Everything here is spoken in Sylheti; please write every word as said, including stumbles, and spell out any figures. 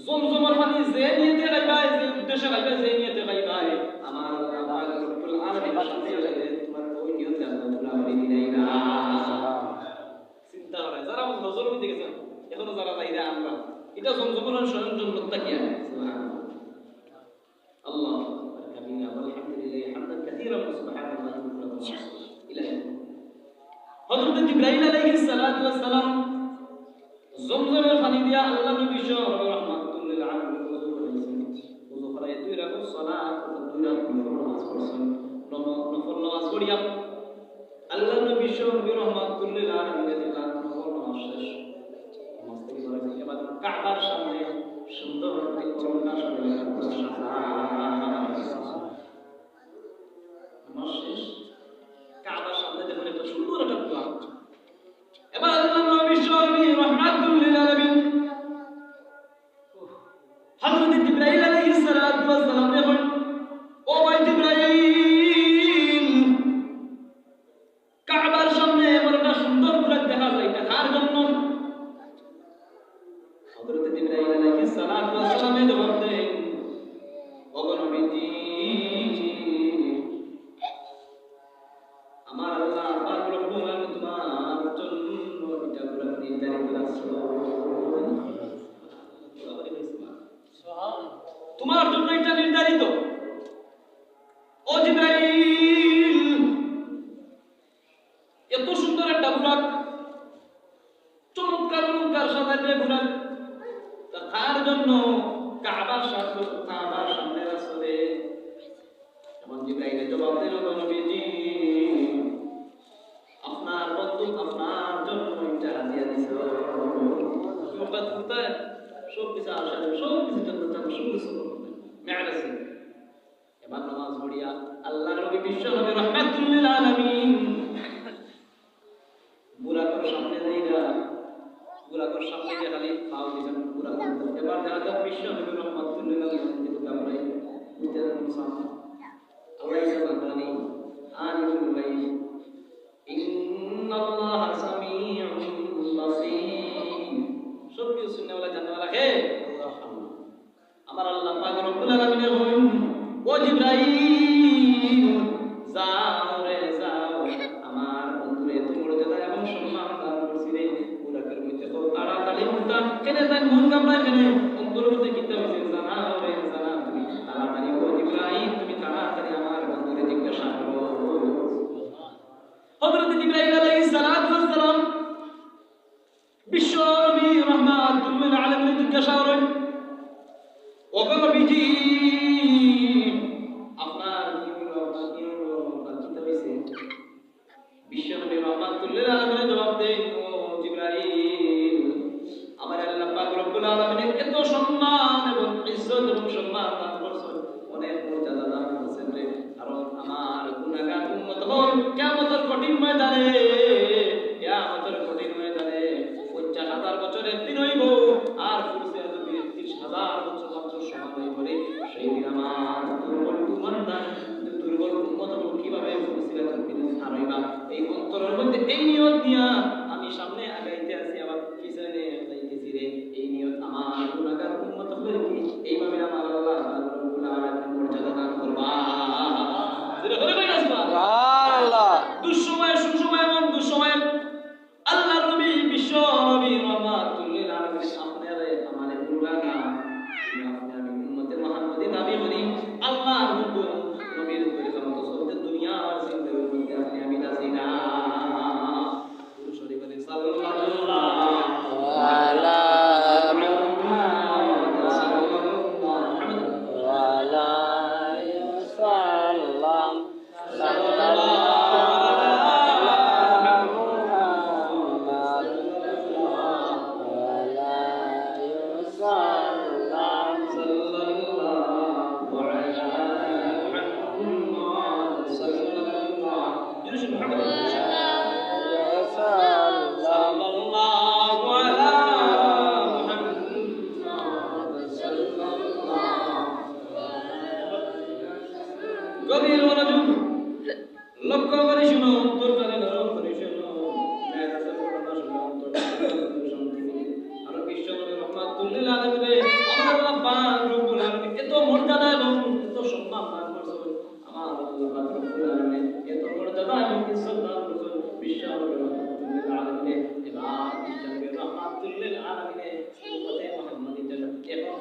জমজমর পানি যে নিয়তে খাইবায়, যে উদ্দেশ্যে খাইবায়, যে নিয়তে খাইবায়, আমার আল্লাহ পাক রব্বুল আলামিন সামনে যাইলে তোমার ওই নিয়তে আল্লাহ তাআলা আমারে দিলাই না। চিন্তা করে, যারা নজর মধ্যে গেছেন, এখনো যারা যাইরা আমরা, এটা জমজমর পানি স্বয়ং জন্নত তাকিয়া। সুবহানাল্লাহ। আল্লাহু আকবার কাবীরা, ওয়ালহামদুলিল্লাহি হামদান কাসীরান, ওয়া সুবহানাল্লাহি বুকরাতান ওয়া আসীলা। ইলা আখির। হযরত জিবরাইল আলাইহিস সালাতু ওয়াস সালাম জমজমের পানি দিয়া আল্লাহর নবী সহ রহমাতুল্লিল আলামিন ওযু করাইছেন। ওযু করাইয়া দুই রাকাত সালাত, অর্থাৎ দুই রাকাত নফল নামাজ পড়ছেন। নম-, নফল নামাজ পড়িয়া আল্লাহর নবী সহ নবী রহমাতুল লিল আলামিনের যে রাত নফল নামাজ শেষ, নামাজ থেকে ফরজ এবার কাবার সামনে সুন্দর একটি চরণা সাজানো। নামাজ শেষ, কাবার সামনে দেখুন একটা সুন্দর একটা দোয়া। এবার আল্লাহর নবী সহ নবী রহমাতুল লিল আলামিন হযরত জিবরাইল আলাইহিস সালাতু ওয়াস সালামরে কইন, "ও ভাই জিবরাইল, কাবার সামনে এমন একটা সুন্দর বুরাক দেখা যায়, এটা কার জন্য?" হযরত জিবরাইল আলাইহিস সালাতু ওয়াস সালামে জবাব দেন, "ওগো নবীজি, আমার আল্লাহ পাক রব্বুল আলামিন তোমার জন্য এটা বুরাক নির্ধারিত রাখছে।" তোমার জন্য এটা নির্ধারিত। ও জিবরাইল, এত সুন্দর একটা বুরাক, চমৎকার অলংকার সাজাইলে বুরাক, তা কার জন্য? কাবার সামনে, কাবার সামনে রাসূলে। তখন জিবরাইলে জবাব দিল, "নবীজি, আপনার বন্ধু আপনার জন্য এটা হাদিয়া দিছে।" সব কিছু আসলে সব কিছু জন্য তার সুন্দর সুন্দর মেয়ারাজে। এবার নামাজ পড়িয়া আল্লাহর নবী বিশ্ব নবী রহমাতুল লিল আলামিন বুরাকর সামনে যাইরা, বুরাকর সামনে গিয়া খালি পাও দিছেন বুরাক। এবার দেখা যায় বিশ্ব নবী রহমাতুল লিল আলামিন কিন্তু কামড়াই উঠতে মুসাফা। আল্লাহ ইসা জানতানি, আনি ভাই, ইন্নাল্লাহা সামিউন বাসীর। সব কিছু শুননেওয়ালা, জাননেওয়ালা কে? আল্লাহ। আমার আল্লাহ পাক রব্বুল আলামিনে কইন, "ও জিবরাইল, যাও রে, যাও, আমার বন্ধুরে তুমি মর্যাদা এবং সম্মান দান করছি রে, বুরাকের মধ্যে কও তাড়াতাড়ি উঠতা।" কেনে তাই মন ঘাবড়ায় কেনে? অন্তরের মধ্যে কিতা হইছে? জানাও রে, জানাও তুমি তাড়াতাড়ি, ও জিবরাইল, তুমি তাড়াতাড়ি আমার বন্ধুরে জিজ্ঞাসা করো। হযরত জিবরাইল আলাইহিস সালাতু ওয়াস সালাম বিশ্ব নবী রহমাতুল লিল আলামিন জিজ্ঞাসা করেন, "ওগো নবীজি, আপনার কি হলো? আপনার কি হলো? আপনার কিতা হইছে?" বিশ্ব নবী রহমাতুল লিল আলামিন জবাব দেন, "ও জিবরাইল, আমার আল্লাহ পাক রব্বুল আলামিনে এত সম্মান এবং ইজ্জত এবং সম্মান দান করছেন, অনেক মর্যাদা দান করছেন রে।" কারণ আমার গুনাহগার উম্মত অকল কিয়ামতের কঠিন ময়দানে, কিয়ামতের কঠিন ময়দানে পঞ্চাশ হাজার বছর একদিন হইব, আর ফুলসিরাত একত্রিশ হাজার বছর মাত্র সমান হইব রে। সেই দিন আমার দুর্বল উম্মত, দুর্বল উম্মত অকল কিভাবে ফুলসিরাত একত্রিশ পার হইবা? এই অন্তরের মধ্যে এই নিয়ত নিয়া আমি সামনে আগাইতে আছি, আবার পিছনে যাইতেছি রে। এই নিয়ত আমার গুনাহগার উম্মত অকলরে কি এইভাবে আমার আল্লাহ রব্বুল আলামিন মর্যাদা দান করবা। জোরে করে কই না সুবহানাল্লাহ। সুবহানাল্লাহ। দুঃসময়, সুসময় এবং দুঃসময় আল্লাহর নবী, বিশ্ব নবী রহমাতুল লিল আলামিন আপনারে আমারে ভুলবা না। আপনি আমি উম্মতে মুহাম্মদী দাবি করি। আল্লাহর হুকুম, নবীর তরিকা মতো চলতে দুনিয়ার জিন্দেগির মধ্যে আপনি আমি রাজি না। দুরূদ শরীফ পড়ি, সাল্লাল্লাহু আলা মুহাম্মাদ, সাল্লাল্লাহু আলা সাল্লাম। গভীর মনোযোগ, লক্ষ্য করি শুনো, অন্তর কানে ধারণ করি শুনো। মেরাজের ঘটনা শুনো, অন্তর কানে শান্তি মিলে। আর বিশ্ব নবী রহমাতুল্লিল আলামিন রে, আমরা পাক রব্বুল আলামিন এত মর্যাদা এবং এত সম্মান দান করছইন। আমার আল্লাহ পাক রব্বুল আলামিন এত মর্যাদা এবং ইজ্জত দান করছইন। বিশ্ব নবী রহমাতুল্লিল আলামিন। এবার